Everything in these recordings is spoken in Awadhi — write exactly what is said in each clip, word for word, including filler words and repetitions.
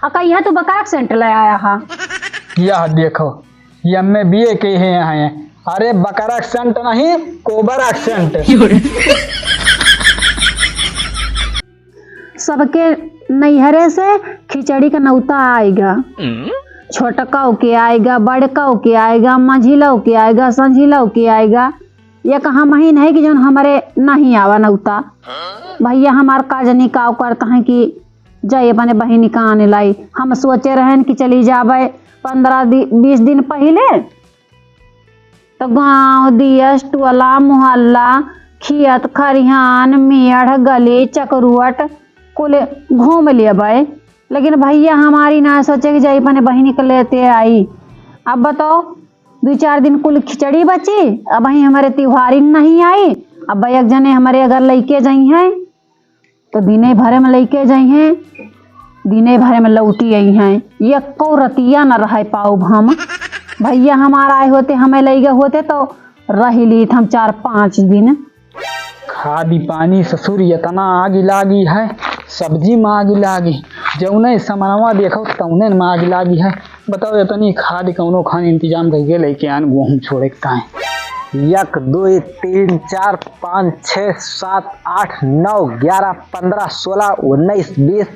अका, यह तो बकरा के सेंट ले आया हा। यह देखो, ये एम ए बी ए के हैं यहाँ हैं। अरे, बकरा के सेंट नहीं, कोबरा के सेंट। सबके नैहरे से खिचड़ी का नौता आएगा। छोटकौ के आएगा, बड़कौ के आएगा, मझिलौ के आएगा, संझिलौ के आएगा। ये कहाँ महीन है कि जौन हमरे नहीं आवा नौता। भैया हमार का जनी काव करत हैं कि जाई अपने बहिनी का आने लाई। हम सोचे रहन कि चली जाबे पन्द्रह दि-, बीस दिन पहिले, तो गाँव, दियस, टोला, मोहल्ला, खियत, खरिहान, मेड़, गली, चकरुअट, कुल घूम लेबे। लेकिन भैया हमारी ना सोचे कि जाई अपने बहिनी के लेते आई। अब बताओ, दो चार दिन कुल खिचड़ी बची, अब वहीं हमारे त्योहारी नहीं आई। अब एक जने हमारे अगर लइके जाई हैं, तो दिने भरे में लइके जाई हैं, दिने भरे में लौटी आई हैं, एको रतिया न रह पाउब हम। भैया हमार आए होते, हमें लइके होते तो रह लीत हम चार पाँच दिन। खादी पानी ससुर इतना आगी लागी है, सब्जी में आगी लागी, जौने समनवा देखो तौने में आगी लागी है। बताओ, इतनी खाद कौनो खान इंतजाम करके लेके आन, गोहूँ छोड़े के ताई। एक, दो, तीन, चार, पाँच, छः, सात, आठ, नौ, ग्यारह, पन्द्रह, सोलह, उन्नीस, बीस,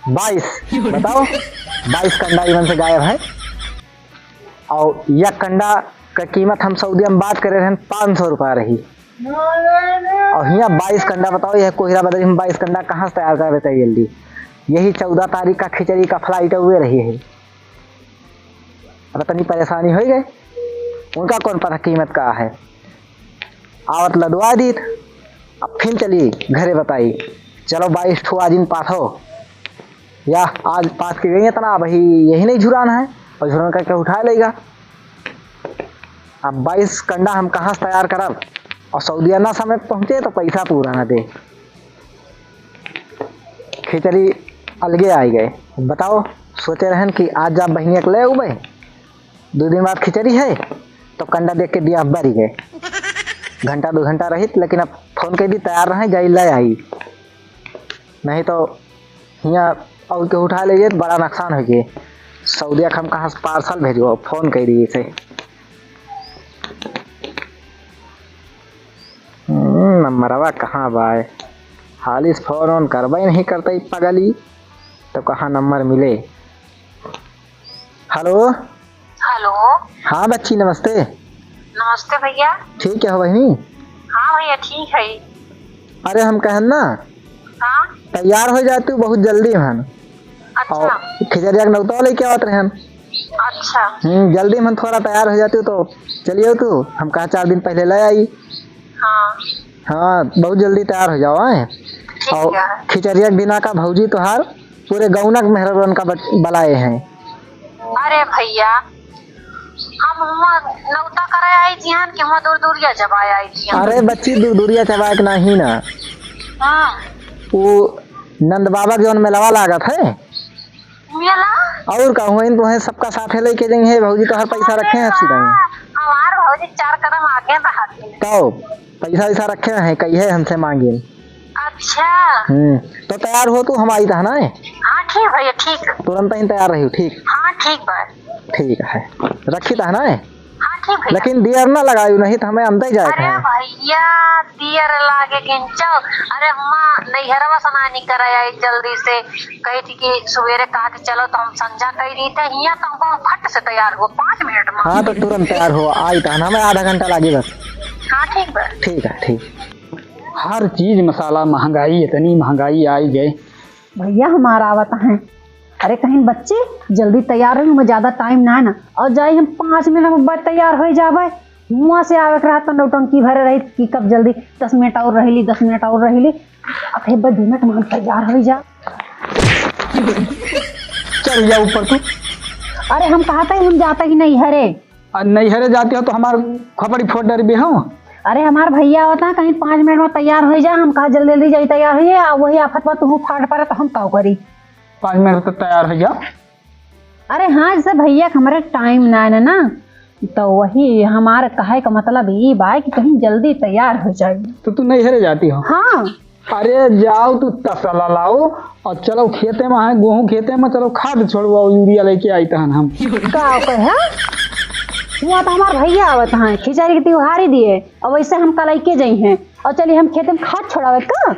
बाईस। बताओ, बाईस कंडा इवन से गायब है। और यह कंडा का कीमत हम सऊदिया में बात करे रहन, पाँच सौ रुपया रही। और हियाँ बाईस कंडा, बताओ, यह कोहिरा बदरी में बाईस कंडा कहाँ से तैयार करबे, बताइए जल्दी। यही चौदह तारीख का खिचड़ी का flight हुए रही है। अब तनी परेशानी होइ गए, उनका कौन पता कीमत का है। आवत लदवा दीत, अब फिर चली घरे बताई। चलो बाईस ठो आजिन पाथो, या आज पाथ के गई इतना, अब ही यही नहीं झुरान है, और झुरान करके उठा लेगा। अब बाईस कंडा हम कहाँ से तैयार करब, और सऊदिया ना समय पहुँचे तो पैसा पूरा ना दे। खिचड़ी अलगे आई गए। बताओ, सोचे रहन कि आज जा बहिनिया के ले उबे, दो दिन बाद खिचड़ी है, तो कंडा देख के दिया बरी गए। घंटा दो घंटा रहित, लेकिन अब फोन कर दी, तैयार रहे, जाई ले आई। नहीं तो हियाँ और के उठा ले जाए तो बड़ा नुकसान हो जाए। सऊदिया के हम कहाँ से पार्सल भेजबो, फोन कर दिए से। हम्म, नंबरवा कहाँ बा? हालिस फोन ओन करबे नहीं करते पगली, तो कहाँ नंबर मिले? हेलो। हेलो। हाँ बच्ची, नमस्ते। नमस्ते भैया। ठीक है हो बहिनी? हाँ भैया, ठीक है। अरे हम कहन ना, हाँ। तैयार हो जाती हूँ बहुत जल्दी हन। अच्छा। और खिचड़िया के नौतवा लेके आवत रहन। अच्छा। हम्म, जल्दी में थोड़ा तैयार हो जाती हूँ तो चलिए तू, हम कहा चार दिन पहले ले आई। हाँ। हाँ, बहुत जल्दी तैयार हो जाओ, आए। ठीक और है। खिचड़िया के बिना का भौजी तोहार पूरे गौना के मेहररुअन का बट-, बलाए हैं। अरे भैया, हम हुआं नौता करे आई जिहन कि हुआं दूर दूरिया चबाए आई जिहन। अरे बच्ची, दूर दूरिया चबाए के नाही ना। हाँ। वो नंद बाबा के जौन मेलवा लागत है, मेला? और का हुआ, इन तुहें सबका साथे लेके जाई है भौजी, तोहर पैसा रखे हैं सीधा ही। हमार भौजी चार कदम आगे बढ़ा के। तो पैसा वैसा रखे हैं, कही है हमसे मांगी। अच्छा। हम्म, तो तैयार हो तू, हम आई तहना है। हाँ ठीक भैया, ठीक। तुरंत ही तैयार रही, ठीक। हाँ ठीक बा। ठीक है, रखी तहना है। हाँ, ठीक भैया। लेकिन देर ना लगायू, नहीं तो हमें अंदर जाए अरे था। भैया, देर लागे किंचो। अरे, हुआं नैहरवा से ना निकर आई जल्दी से। कही थी कि सुबेरे कहा कि चलो, तो हम संझा कही रही थे। हियां तो हमको फट से तैयार हो, पाँच मिनट में। हाँ, तो तुरंत तैयार हो, आई था ना, हमें आधा घंटा लागे बस। हाँ, ठीक बा। ठीक है, ठीक। हर चीज मसाला महंगाई, इतनी महंगाई आई गई। भैया हमार आवत हैं। अरे कहीं बच्ची, जल्दी तैयार रही, हमें ज्यादा टाइम ना है ना। और जाई हम पाँच मिनट में बस तैयार हो जाबे। हुआं से आवे के रहत तो नौटंकी भरे रही कि कब जल्दी, दस मिनट और रह ली, दस मिनट और रह ली। अब हे बस दो मिनट में हम तैयार हो जा। चल जा ऊपर तू। अरे हम कहा था हम जाता ही नहीं हरे। आ, नैहरे जाती हो तो हमार खोपड़ी फोड़ डरबी हो। अरे हमार भैया होता है, कहीं पाँच मिनट में तैयार हो जा, हम कहा जल्दी जल्दी जाई तैयार हो जा, आ वही आफत में तू फाट पड़े तो हम का करी? पाँच मिनट तो तैयार हो जा। अरे हाँ, जैसे भैया के हमारे टाइम ना है ना, तो वही हमार कहे का मतलब ई बा कि कहीं जल्दी तैयार हो जाए। तो तू नैहरे जाती हो? हाँ। अरे जाओ तू तसला लाओ और चलो खेते में है, गेहूं खेते में, चलो खाद छोड़वाओ, यूरिया लेके आई तहन हम। का कहे? हुआ तो हमार भैया आवत हैं, खिचड़ी के त्योहारी दिए, और वैसे हम कल के जाई हैं, और चलिए हम खेते में खाद छोड़ावे का।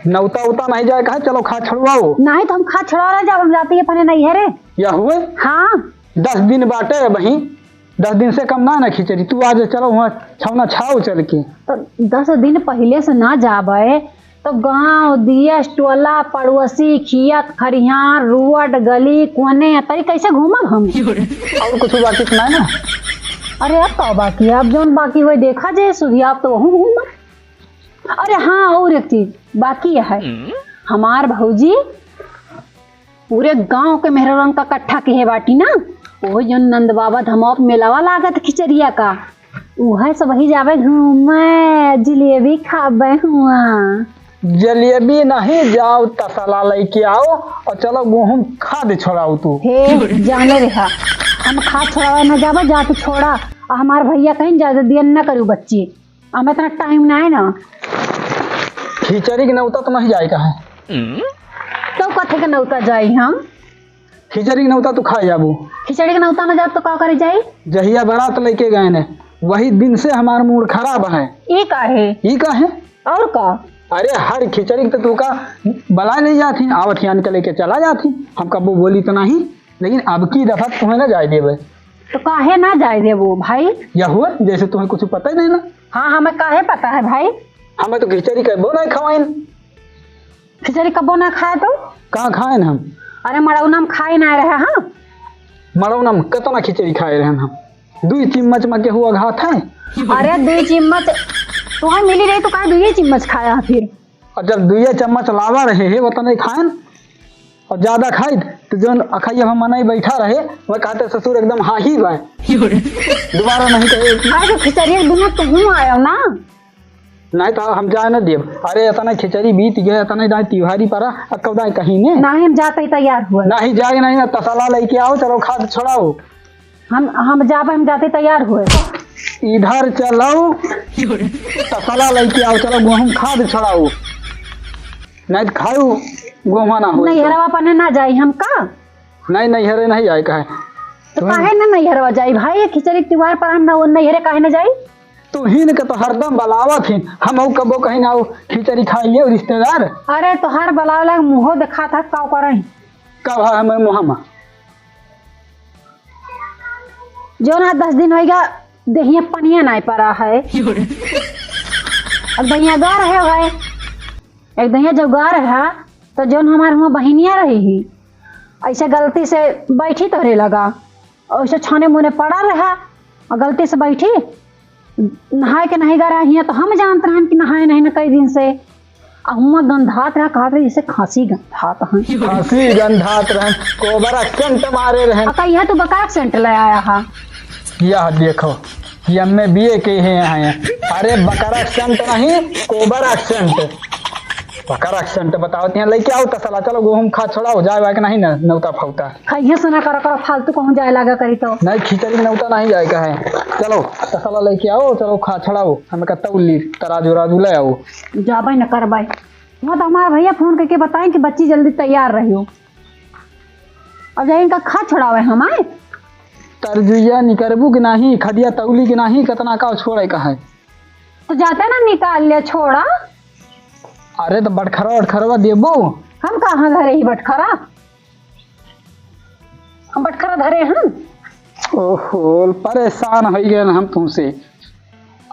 नौता उता नहीं जाए कहे, चलो खाद छोड़वाओ। नहीं तो हम खाद छोड़ावे ना जाब, हम जाती है अपने नैहरे। या हुए? हाँ। दस दिन बाटे अबही, दस दिन से कम ना ना खिचड़ी। तू आज चलो वहाँ छौना छाओ चल के। तो दस दिन पहिले से ना जाबे तो गांव, देस, टोला, पड़ोसी, खियत, खरिहान, रोड, गली, कोने, तरी कैसे घूमब हम? और कुछ बाकी सुनाए ना। अरे अब का बाकी है? अब जौन बाकी होई देखा जाए सुधिया, अब तो वहू घूमब। अरे हाँ, और एक चीज बाकी है। हमार भौजी पूरे गांव के मेहरारन का इकट्ठा किहे बाटी ना, ओह जौन नंद बाबा धमाप मेलावा लागत खिचड़िया का, उहे सब वही जाबे घूमे, जिलेबी खाबे हुआ। जलेबी नहीं, जाओ तसला लेके आओ और चलो गेहूं खाद छोड़ाओ तू। हे, जाने रहा, हम खाद छोड़ावे न जाबे, जा तू छोड़ा। आ हमार भैया कहीं ज्यादा दियन न करू बच्ची, हमें इतना टाइम ना है ना। खिचड़ी के नौता तो नहीं जाए का है। तो कथे के नौता जाई हम? खिचड़ी के नौता तू खा जाबू। खिचड़ी के नौता ना जाब तो का करे जाई? जहिया बारात लेके गए ने, वही दिन से हमार मूड खराब है। ई काहे? ई काहे? और का? अरे हर खिचड़ी के तो तू का बला ले जात ही, आवत ही आन के लेके चला जात ही। हम कबो बोली तो नहीं, लेकिन अब की दफा तुम्हें ना जाए देबे। तो काहे ना जाए देबो भाई? या हुआ जैसे तुम्हें कुछ पता ही नहीं ना। हाँ, हमें काहे पता है भाई? हमें तो खिचड़ी कबो नहीं खवाइन। खिचड़ी कबो ना खाए तो? कहाँ खाएन हम? अरे मड़ौना में खाए ना रहे, हाँ। मड़ौना में कतना खिचड़ी खाए रहे हम? दुई चम्मच में केहू अघात है? अरे दुई चम्मच तुम्हें मिली रही तो काहे दुई चम्मच खाया फिर? और जब दुई चम्मच लावा रहे है, वो तो नहीं खाएन। और ज्यादा खाइत तो जौन अखैया हम मनई बैठा रहे, वह कहते, "ससुर एकदम हाही बा, दोबारा नहीं कहे।" अरे तो खिचड़ी एक दिन तुम आयो ना। नहीं तो हम जाए ना देब। अरे इतना खिचड़ी बीत गया, इतना दाई तिवारी परा, अब कब दाई कहीं ने? नहीं, हम जाते ही तैयार हुए। नहीं जाए नहीं ना, तसला लेके आओ, चलो खाद छोड़ाओ। हम, हम जाबे, हम जाते तैयार हुए। इधर चलो, तसला लेके आओ, चलो गेहूं खाद छोड़ाओ, नहीं तो खाऊ गेहूं ना हो। नैहरवा पने ना जाई हम का? नहीं, नैहरे नहीं जाए का है। तो काहे ना नैहरवा जाई भाई? ये खिचड़ी त्योहार पर हम ना, वो नैहरे काहे ना जाई? तू ही न के तो हरदम बलावत ही, हम हऊ कबो कहीं ना, खिचड़ी खाई लियो रिश्तेदार। अरे तोहार बलावला मुंहो देखा था, का करही? कब है हमारे मुँह में? जो ना दस दिन होइगा, देहिया पनिया नाय परा है। अब दहिया गार है भाई, एक दहिया जब गार है, तो जौन हमार हुआ बहिनिया रही ही, ऐसे गलती से बैठी तोहरे लगा, और ऐसे छाने मुने पड़ा रहा, और गलती से बैठी, नहाए के नहीं गा रहा हियाँ, तो हम जानत रहन कि नहाए नहीं न कई दिन से। आ हुआं गंधात रहा, कहत रहे, "जैसे खांसी गंधात हैं।" खांसी गंधात रहन, कोबरा सेंट मारे रहन। अका, यह तो बकाक सेंट ले आया हा। यह देखो, ये एम ए बी ए के हैं यहाँ। अरे, बकरा सेंट नहीं, कोबरा सेंट। बकरा सेंट बतावत हैं, लेके आओ तसला, चलो, गेहूं खा छोड़ाओ, जाए वाए के नहीं ना, नौता फौता। खइहे से ना करो, करो, फालतू कहूँ जाए लागा करी तो। नहीं, खिचड़ी में नौता नहीं जाए का है। चलो, तसला लेके आओ, चलो, खा छोड़ाओ, हमें का तौली, तराजू, राजू ले आओ। जाबे न करबे। वहाँ तो हमारा भैया फोन करके बताएं कि बच्ची जल्दी तैयार रहियो। अब जाए इनका खा छोड़ावे हम, आए। तरजुइया निकरबू कि नाही, खदिया तौली कि नाही, कतना का छोड़े का है? तो जाते ना निकाल ले, छोड़ा। अरे तो बटखरा, बटखरवा देबू? हम कहाँ धरे ही बटखरा? हम बटखरा धरे हम? ओहो, परेशान हो गए हम तुमसे।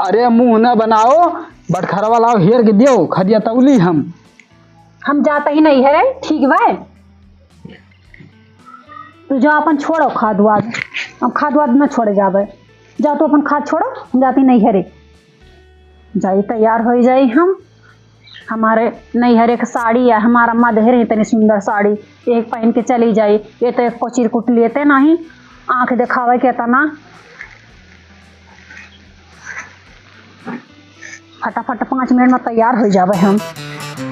अरे मुंह न बनाओ, बटखरवा लाओ, हेर के दियो, खदिया तौली हम। हम जाते ही नहीं है रे, ठीक बा? तू जा अपन छोड़ो खाद वाद, हम खाद वाद न छोड़े जाबे। जा तू अपन खाद छोड़ो, हम जाती नहीं है रे। जाई तैयार हो जाई हम। हमारे नैहरे के साड़ी है, हमारा अम्मा देहे रही इतनी सुंदर साड़ी, एक पहन के चली जाई। ये तो एक को चिरकुट लेते नहीं, आँख दिखावे के तना। फटाफट पाँच मिनट में तैयार हो जाबे हम।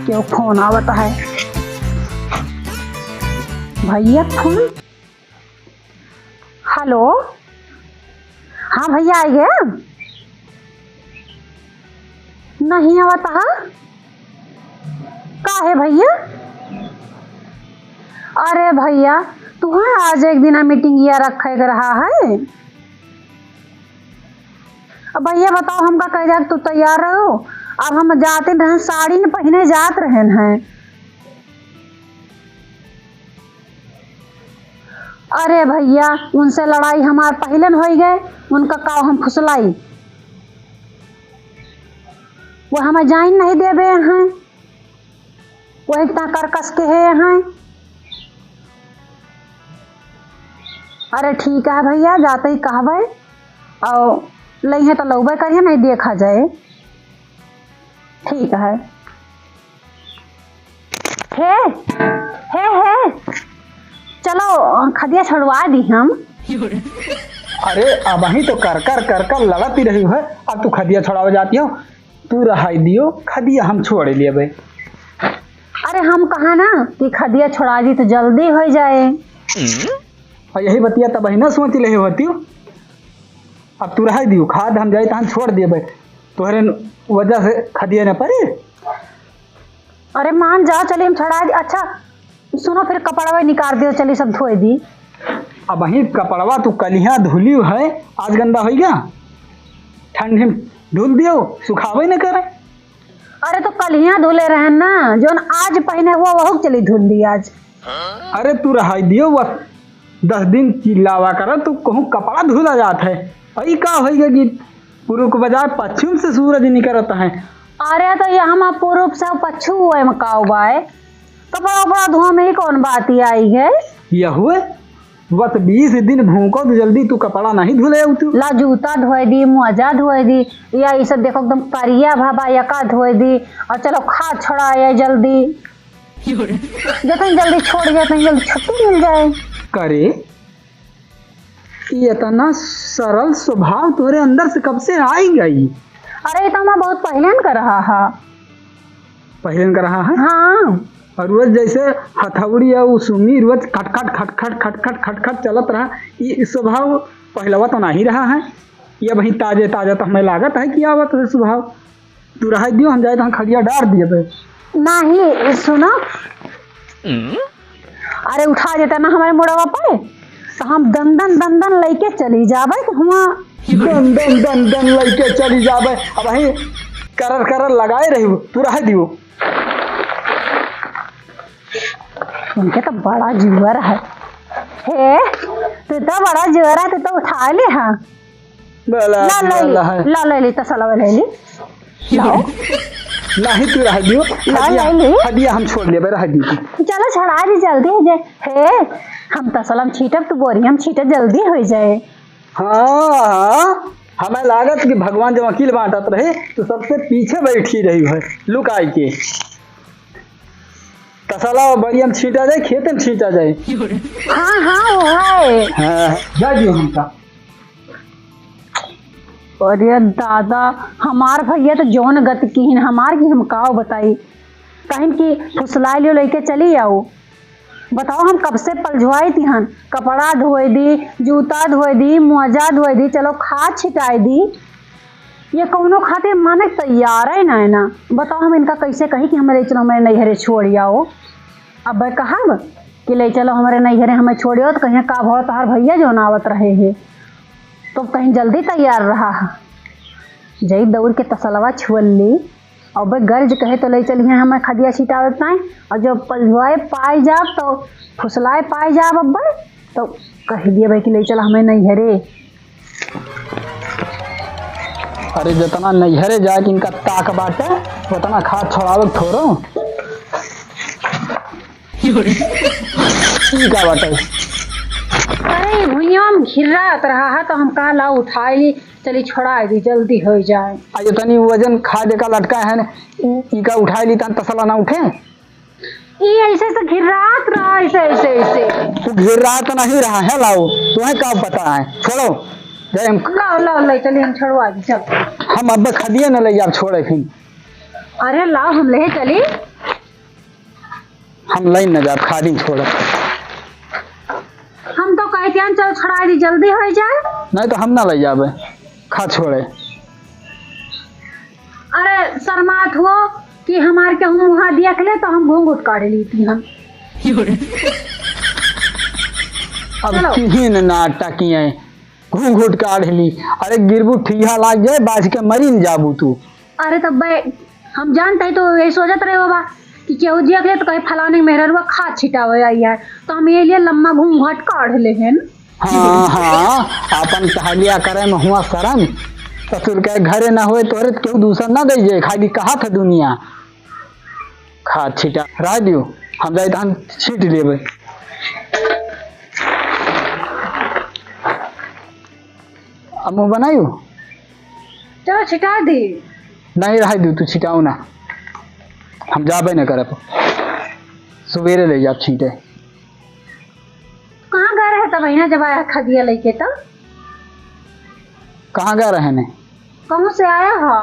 क्यों फोन आवत है भैया, फोन। हेलो, हाँ भैया, आ गया? नहीं आवत है। का है भइया? अरे भइया, तुहैं आज एक दिना मीटिंगिया रखे के रहा है। अब भइया बताओ, हमका कह जाए तू तैयार रहो। अब हम जाते रहन, साड़ी न पहिने जात रहन हैं। अरे भइया, उनसे लड़ाई हमार पहिलन होइ गए, उनका काव हम फुसलाई। वो हमें जाइन नहीं देबे हैं, वो इतना कर कस के है हैं। अरे ठीक है भइया, जाते ही कहबे, और लइहें तो लौबे करिए, नहीं देखा जाए। ठीक है। हे, हे, हे, चलो, खदिया छोड़वा दी हम। अरे, अबहीं तो कर, कर, कर, कर लड़त ही रही है, अब तू खदिया छोड़ावे जाती हो। तू रहाई दियो, खदिया हम छोड़ लेबे। अरे, हम कहा ना कि खदिया छोड़ा दी तो जल्दी हो जाए। और यही बतिया तबहीं ना सोच ले होती हो। अब तू रहाई दियो, खाद हम जाए तहन छोड़ देबे, तोहरे वजह से खदिया न पड़े। अरे मान जा, चली हम छोड़ा दी। अच्छा सुनो, फिर कपड़वा निकाल दियो, चली सब धोए दी। अबहीं कपड़वा तू कलिहा धुली है, आज गंदा होइ गया, ठंड में धुल दियो, सुखावे न करे। अरे तो कलिहा धुले रहन ना, जौन आज पहिने हुआ वहू के चली धुल दी आज। अरे तू रहाई दियो, बस दस दिन चिल्लावा कर, तू कहूँ कपड़ा धुला जात है। अई का होइ गया कि पूर्व के बजाय पश्चिम से सूरज निकरत है। अरे तो ये हम पूर्व से पश्चिम हुए में का हुआ है? कपड़ा उपड़ा धोए में ही कौन बात ही आई है? यह हुए, बस बीस दिन भूखो तो जल्दी तू कपड़ा नहीं धुले तू। ला जूता धोए दी, मोजा धोए दी, या ये सब देखो एकदम करिया भाबा यका धोए दी, और चलो खाद छोड़ा आए जल्दी। जितनी जल्दी छोड़ जाए, उतनी जल्दी छुट्टी मिल जाए। करे, ये इतना सरल स्वभाव तोरे अंदर से कब से आई गई? अरे, ये तो हमारा बहुत पहले न कर रहा है। पहले न कर रहा है? हाँ। और रोज जैसे हथौड़ी और सुमी रोज खटखट, खटखट, खटखट, खटखट चलत रहा। ये स्वभाव पहलवा तो नहीं रहा है। ये अबहीं ताजे ताजे तो हमें लागत है कि आवत है स्वभाव। तू रहाई दियो, हम जाए तो हम खदिया डार दिए बे। नहीं, सुनो। अरे उठा देता ना हमारे मोड़वा पे, तो हम दंदन दंदन लेके चली जाबे कि हुआ। दंदन दंदन लेके चली जाबे। अबहीं करर करर लगाए रही, तू रहाई दियो। उनके तो बड़ा जुअर है। हे, तू तो बड़ा जुअर है, तू तो उठा ले, हाँ। ला, ला, ला, ले ली, ला, ले ली, तसलवा ले ली। लाओ। नहीं, तू रह दियो। ला, खदिया, ले ली। खदिया हम छोड़ लेबे, रह दियो। चलो, छोड़ा दी जल्दी हो जाए। हे, हम तसला में छीटब, तू बोरी हम छीटे, जल्दी हो जाए। हाँ, हाँ, हमें लागत कि भगवान जब अकिल बांटत रहे, तो सबसे पीछे बैठी रही है, लुकाई के। तसला और बोरी हम छीटा जाए, खेते में छीटा जाए। हाँ, हाँ, वो है। हाँ, जा दियो हमका। अरे दादा, हमार भइया तो जौन गति किहिन, हमार कि हम काव बताई। कहिन कि फुसलाइ लियो, लइके चली आओ। बताओ, हम कब से पलझुआई तिहन, कपड़ा धोए दी, जूता धोए दी, मोजा धोए दी, चलो खाद छिटाए दी, ये कौनो खातिर माने तैयार है ना, है ना। बताओ, हम इनका कैसे कही कि हमें ले चलो, हमें नैहरे छोड़ आओ। अब कहब कि ले चलो हमारे नैहरे, हमें छोड़ आओ, तो कहिया का भाव तोहार भइया जौन आवत रहे हैं। तो कहीं जल्दी तैयार रहा है। जई दौड़ के तसलवा छुअल ली, और बे गर्ज कहे तो ले चलिए हमें खदिया छिटावत नाई, और जब पलझुआए पाए जाब तो फुसलाए पाए जाब अब्बे, तो कह दिए भाई कि ले चल हमें नैहरे। अरे जितना नैहरे जाए कि इनका ताक बाटे, उतना खाद छोड़ावे थोड़ो। ई का बाटे? अरे, भुइयां में घिर्रात रहा है, तो हम कहा, "लाओ, उठाई ली, चली, छोड़ाई दी, जल्दी हो जाए।" आ, ये तनी वजन खाद का लटका है न, ई, ई का उठाई ली, तन तसला ना उठे। ई ऐसे से घिर्रात रहा, ऐसे, ऐसे, ऐसे। तू घिर्रात नहीं रहा है, लाओ, तुम्हें का पता है? छोड़ो, जाए हम। लाओ, लाओ, ले चली, हम छोड़वा दी, चल। हम अब खदिए न ले जाब, छोड़े फिर। अरे, लाओ, हम ले चली। हम लई न जाब, खादी छोड़। हम तो कहते हैं, चल छोड़ा दी, जल्दी हो जाए। नहीं तो हम ना लई जाबे, खा छोड़े। अरे शर्मात हो कि हमार केहू मुँहा देख ले तो हम घूंघट काढ़ ली थी हम। अब चलो। किहिन नाटक किए, घूंघट काढ़ ली। अरे गिरबू ठिया लाग जाए, बाज के मरी न जाबू तू। अरे तब बे, हम जानते ही तो यही सोचत रहे बाबा कि केहू देख ले तो कहीं फलाने मेहररुआ खाद छिटावे आई है, तो हम ये लिए लम्मा घूंघट काढ़ ले हैं। हाँ, हाँ, आपन कहलिया करे महुआ शरम, ससुर के घरे न होए तोहरे त केहू दूसर न दई जे, खाली कहा था दुनिया। खाद छिटा, रह दियो, हम जाई तहन छीट लेबे। अब मुँह बनायू? चलो छिटा दी। नहीं, रह दियो, तू छिटाऊ ना, हम जाबे न करब, सुबेरे ले जाब छीटे। कहाँ गए रहे तब अहिना जब आया खदिया लेके तब? कहाँ गए रहे ने? कहूँ से आया हो?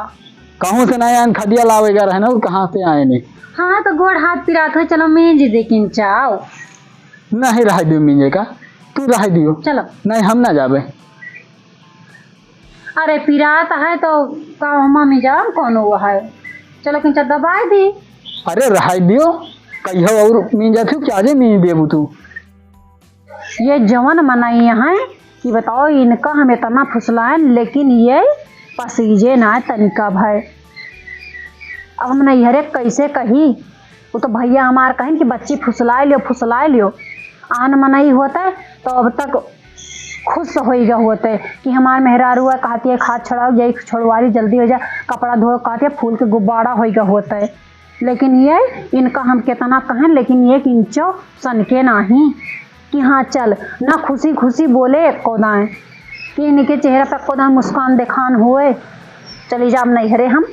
कहूँ से नहीं आयन, खदिया लावे गए रहे ने, और कहाँ से आए ने? हाँ, तो गोड़ हाथ पिरात हो, चलो मेंज दे किन चाओ। नहीं, रह दियो मेंजे का, तू रह दियो। चलो। नहीं, हम ना जाबे। अरे पिरात है तो का हम ही जाम कौनो वो है। चलो किन चा दबाए दी। अरे रह दियो, कहियो और मेंजा थी, क्या जे मेंज देबू तू? ये जवन मनई हैं कि बताओ, इनका हम इतना फुसलाएन, लेकिन ये पसीजे ना तनिका भय। अब हम नैहरे कैसे कही, वो तो भैया हमार कहिन कि बच्ची फुसलाए लियो, फुसलाए लियो। आन मनई होते तो अब तक खुश होइगा होते कि हमार मेहरारू है, कहती है खाद छोड़ाओ, यही छोड़वा ली, जल्दी हो जाए, कपड़ा धो, कहती है फूल के गुब्बारा होइगा होते। लेकिन ये, इनका हम केतना कहें, लेकिन ये किंचो सनके नाही कि हाँ चल, ना खुशी खुशी बोले एको दाएं, कि इनके चेहरा पर एको दाएं मुस्कान देखान होए। चली जाब नैहरे हम।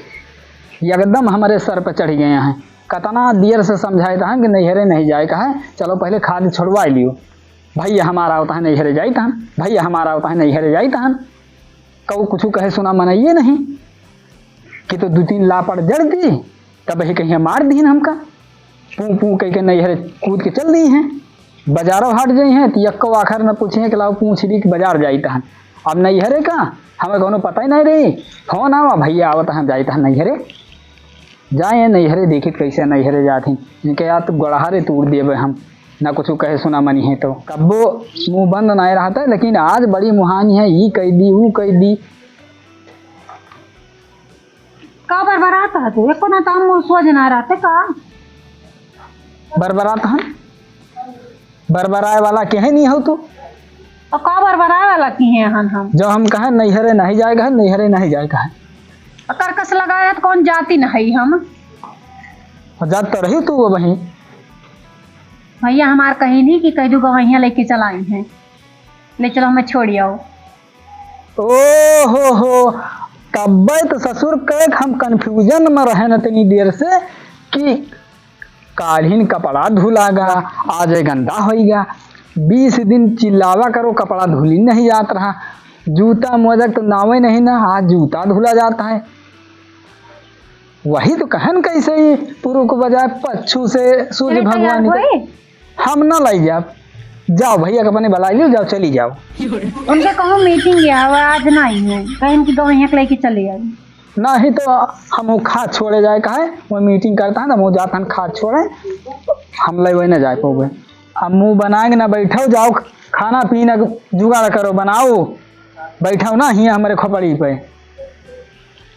एकदम हमरे सर पे चढ़ गए हैं। कतना देर से समझाए तहन कि नैहरे नहीं जाए का है, चलो पहले खाद छोड़वा लियो। भैया हमारा होता है नैहरे जाई तहन, भैया हमारा होता है नैहरे जाई तहन। कऊ कुछ कहे सुना मनइये नहीं कि तो दू तीन लापड़ जड़ दी, तब ही कहीं मार दीन हमका। पू पू कह के नैहरे कूद के चल दी हैं। बाजारो हट जाई हैं तो यक्को आखर न पूछे कि लाओ पूछ ली कि बाजार जाई तहन। अब नैहरे का हमें कोनो पता ही नहीं रही। फोन आवा, भैया आवत हैं, जाई तहन नैहरे। जाए नैहरे, देखित कैसे नैहरे जात ही। इनके यार तो गड़हारे तोड़ देबे हम, ना कुछ कहे सुना मनी है तो। कब्बो मुंह बंद ना रहता है, लेकिन आज बड़ी मुहानी है, ई कह दी, ऊ कह दी। का बरबरात है तू? एको ना तो हम मुंह सोझ ना रहते का? बरबरात हन? बरबराए वाला केहे नहीं हो तू? और का बरबराए वाला किहे हन हम? जो हम कहे नैहरे नहीं जाए कहे, नैहरे नहीं जाए कहे। और करकस लगाए तो कौन जाती नहीं हम? और जात तो रही तू वो वहीं। भैया हमार कहीं नहीं कि कह दू गवैया लेके चलाई हैं, ले चलो हमें छोड़ आओ। ओ हो हो, तब्बे तो ससुर के हम confusion में रहे न इतनी देर से कि काल्हिन कपड़ा धुला गा, आज गंदा होई गा। बीस दिन चिल्लावा करो, कपड़ा धुली नहीं जात रहा। जूता मोजा तो नावे नहीं ना, आज जूता धुला जाता है। वही तो कहन, कैसे ही पूर्व को बजाय पच्छू से सूर्य अरे, भगवान तैयार के होए? हम ना लाई जाब। जाओ भैया के अपने बुला लियो, जाओ, चली जाओ। उनके कहूँ meeting है, वो आज नहीं है, कहीं की गवैया के लेके चली आई। नहीं तो हम वो खाद छोड़े जाए का है, वो meeting करता है ना, वो जाता है खाद छोड़े, हम ले वही ना जाए पावे। अब मुँह बनाएंगे ना, बैठो, जाओ खाना पीना के जुगाड़ करो, बनाओ, बैठो ना हियाँ हमारे खोपड़ी पे।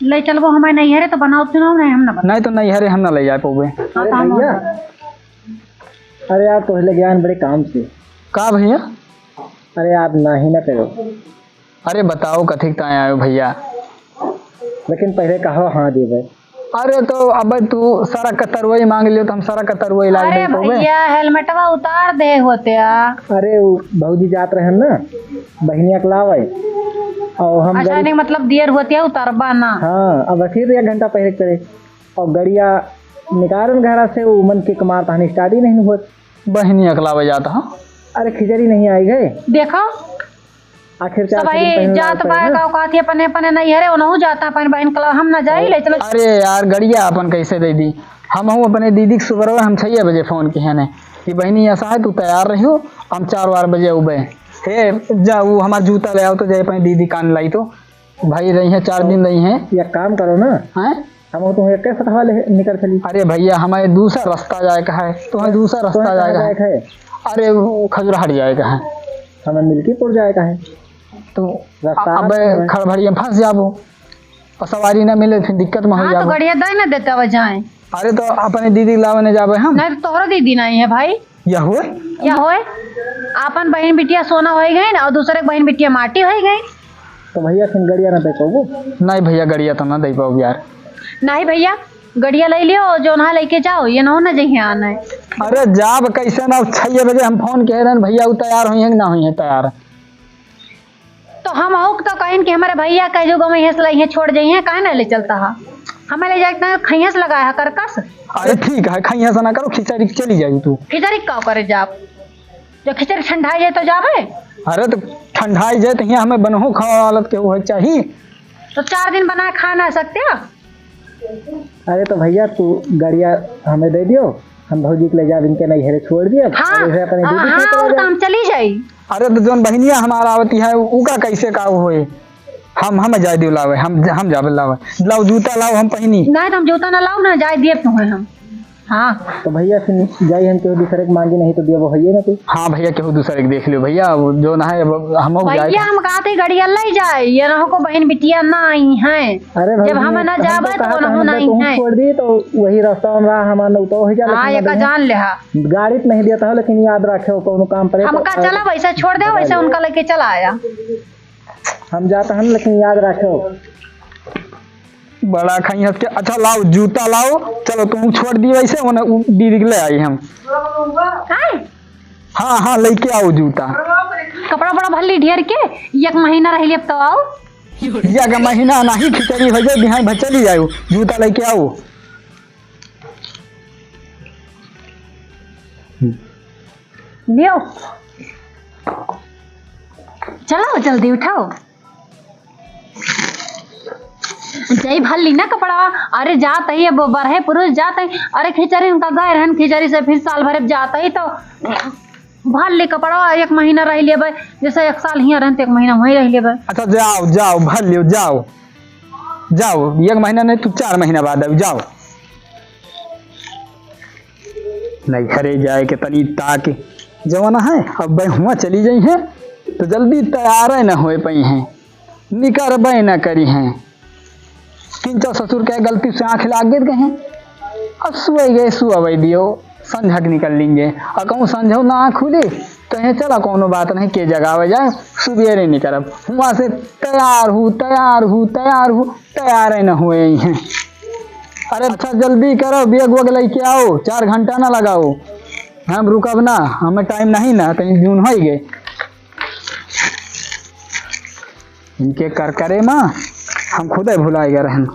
ले चलबो हमारे नैहरे तो बनाओ, सुनाओ नहीं, हम ना बनाओ। नहीं तो नैहरे हम ना ले जाए पावे। हाँ, तो हम भैया, अरे यार, तोहले ज्ञान बड़े काम से। का भैया? अरे यार, नाही ना करो। अरे बताओ, कथी ताए आयो भैया? लेकिन पहले कहो हाँ देबे। अरे तो अब तू सड़क का तरवई मांग लियो तो हम सड़क का तरवई ला अरे देबे। भैया, हेलमेटवा उतार दे होते आ। अरे उ भौजी जात रहन ना, बहिनिया के लावे। और हम अच्छा, गाड़ी नहीं, मतलब देर होते आ, उतरबा ना। हाँ, अब फिर एक घंटा पहले चले। और गड़िया निकालन घरा से, वो मन के कमार तहन start ही नहीं होत। बहिनी अकलावे जात ह। अरे खिचड़ी नहीं आई गए। देखो। आखिर चार सब सौ दिन भाई पहले जात लाग बा, पड़े ना। का कहती अपने, अपने नहीं हरे, ओनहु जाता अपन बहन कला, हम ना जाई, ले चलो। अरे यार, गड़िया अपन कैसे दे दी? हम हूँ अपने दीदी के सुबह हम छह बजे फोन किहे ने कि बहिनी ऐसा है, तू तैयार रहियो, हम चार बार बजे उबे। हे, जा, वो हमार जूता ले आओ तो जाए अपनी दीदी कान लाई तो। भाई रही हैं, चार दिन रही हैं। एक काम करो ना। हैं? हम तो एक सथवा ले निकल चली। अरे भइया, हमें दूसरा रस्ता जाए का है, तुम्हें दूसरा रस्ता तुम्हें कहाँ जाए का है? जाए का है? अरे, वो खजुराहट जाए का है। हमें मिल्कीपुर जाए का है। तो रस्ता अब है। खड़भड़िया में फंस जाबो और सवारी ना मिले, फिर दिक्कत में हो हाँ, तो जाबो। गड़िया दे ना देता वह जाए। अरे, तो अपने दीदी लावे ने जाबे हम। नहीं, तो तोहरो दीदी नहीं है भाई। या होए? या होए? आपन बहिन बिटिया सोना होइ गइन और दूसरे के बहिन बिटिया माटी होइ गइन। तो भइया, फिर गड़िया ना दे पाबो? नहीं भइया, गड़िया तो ना दे पाबो यार। नहीं भइया, गड़िया ले लियो, जौन है लेके जाओ, ये ना हो ना जइहे आना है। अरे जाब कैसे ना, छह बजे हम फोन कह रहे हैं भइया, वो तैयार हुई हैं कि ना हुई हैं तैयार। तो हम अहू के तो कहिन कि हमरे भइया कह जो गवे, हियाँ से ले, हियाँ छोड़ जइहे, काहे ना ले चलता है? हमें ले जाए के खइयाँ से लगाया है करकस। अरे ठीक है, खइयाँ से ना करो, खिचड़ी के चली जाई तू। खिचड़ी का करे जाब? जो खिचड़ी ठंडाई जाए तो जाबे? अरे तो ठंडाई जाए तो हियाँ हमें बनहु खावा वाला के वो है चाही। तो चार दिन बनाए खा ना सकते हो? अरे तो भइया, तू गड़िया हमें दे दियो, हम भौजी के ले जाब, इनके नैहरे छोड़ दियो। हाँ, अरे, अपने हाँ, दीदी के हाँ, तो और ले काम चली जाई। अरे तो जौन बहिनिया हमार आवती है, उ का कैसे का होए? हम, हम जाए दियो लावे, हम, हम जाबे लावे। लाओ जूता लाओ, हम पहिनी। नहीं तो हम जूता ना लाओ ना, जाए दिए तुम्हें हम। हाँ। तो भइया फिर जाई हम केहू दूसरे के मांगी, नहीं तो दिया वो हइये ना तू। हाँ भइया, केहू दूसरे के देख लियो भइया, वो जौन है अब हम जाए। भइया हम कहते गड़िया ले जाए, ये ना हो को बहिन बिटिया ना आई हैं। अरे जब भौजी, हम ना हम जाबे तो कहा था, उनहु हम ना आई तुम हैं। छोड़ दी तो वही रास्ता में रहा, हमारा नौता हो जा, हाँ, लेकिन ये का जान ले हा। गाड़ी तो नहीं देता हो, लेकिन याद रखे हो, कौनो काम पड़े तो हमका चला वैसे छोड़ दे, वैसे उनका लेके चला आया। हम जाता हम, लेकिन याद रखे हो। बड़ा खाई हंस के, अच्छा लाओ, जूता लाओ, चलो तुम छोड़ दी वैसे, उन्हें उ-, दीदी के ले आई हम। काहे? हाँ, हाँ, लेके आओ जूता। कपड़ा बड़ा भल्ली ढेर के, एक महीना रह अब तो आओ। एक महीना नहीं, खिचड़ी हो जाए, बिहान भर चली जाओ, जूता लेके आओ। लियो। चलो, जल्दी उठाओ। जय भल्ली ना कपड़ा। अरे, जात ही अब बरहे पुरुष जात ही। अरे, खिचड़ी उनका गए रहन, खिचड़ी से फिर साल भर अब जात ही तो भल्ली कपड़ा एक महीना रह लेबे, जैसे एक साल हियाँ रहन तो एक महीना वहीं रह लेबे। अच्छा, जाओ, जाओ, भल्ली, जाओ। जाओ, एक महीना नहीं, तू चार महीना बाद आओ, जाओ। नैहरे जाए के तनी ताक जवन है, अब हुआँ चली जाई हैं, तो जल्दी तैयार न होए पाई हैं, निकरबे न करी हैं। किंचा ससुर के गलती से आँख लाग गए कहें, अब सुए गए, सुअवे दियो। संझा के निकल लेंगे। और कहूँ संझो ना खुली, तो ये चला, कौनो बात नहीं, के जगावे जाए, सुबेरे निकलब। हुआँ से तैयार हूँ, तैयार हूँ, तैयार हूँ, तैयार ही न हुए हैं। अरे अच्छा, जल्दी करो, बैग वैग लेके आओ, चार घंटा ना लगाओ। हम रुकब ना, हमें टाइम नहीं ना, तनी जून हो ही गए। इनके करकरे मा हम खुदे भुलाए गए रहन।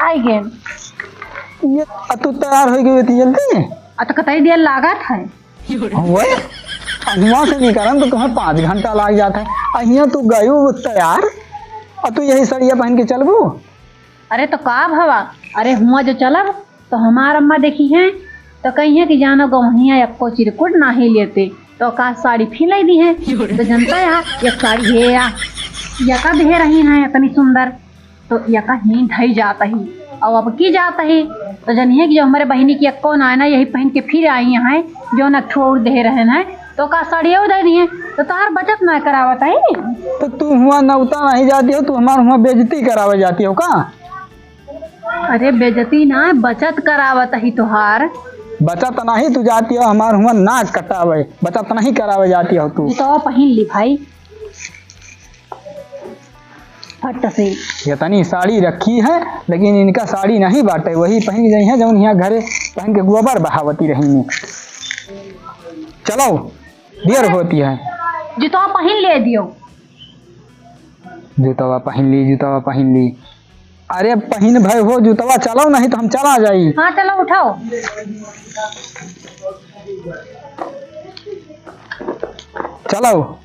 आई गए। ये, आ, तू तैयार हो गई थी जल्दी? आ, तो कतई देर लागत है। हुए? आ, हुआँ से निकलन तो तुम्हें पाँच घंटा लाग जात है। आ, हियाँ तू गयू तैयार, आ, तू यही सड़िया पहन के चलबू? अरे तो का भवा, अरे हुआँ जो चलब, तो हमार अम्मा देखी हैं, तो कही हैं कि जानो गवहिया एक्को चिरकुट नाही लेते, तो का साड़ी फिलाई दी हैं। तो जनता है, एक साड़ी है या, यका दे रही हैं इतनी सुंदर, तो यका ही ढई जात ही, और अब की जात ही, तो जनिए कि जो हमारे बहिनी की एक्को ना है ना, यही पहन के फिर आई हैं, जो न ठोर दे रहे हैं, तो का साड़ियो दे दी हैं, तो तार बचत ना करावत है। तो तू हुआँ नौता नहीं जाती हो, तू हमार हुआँ बेइज्जती करावे जाती हो का? अरे बेइज्जती ना, बचत करावत ही तोहार। बचत नहीं, तू जाती हो हमार हुआँ नाक कटावे, बचत नहीं करावे जाती हो तू। तो पहन ली भाई, फट से। इतनी साड़ी रखी है, लेकिन इनका साड़ी नहीं बाटे, वही पहन के जाई हैं, जौन यहाँ घरे पहन के गोबर बहावती रही। चलो, देर होती है। जूतवा पहन ले दियो। जूतवा पहन ली, जूतवा पहन ली। अरे पहन भय हो जूतवा, चलो नहीं तो हम चला जाई। हाँ चलो उठाओ। चलो।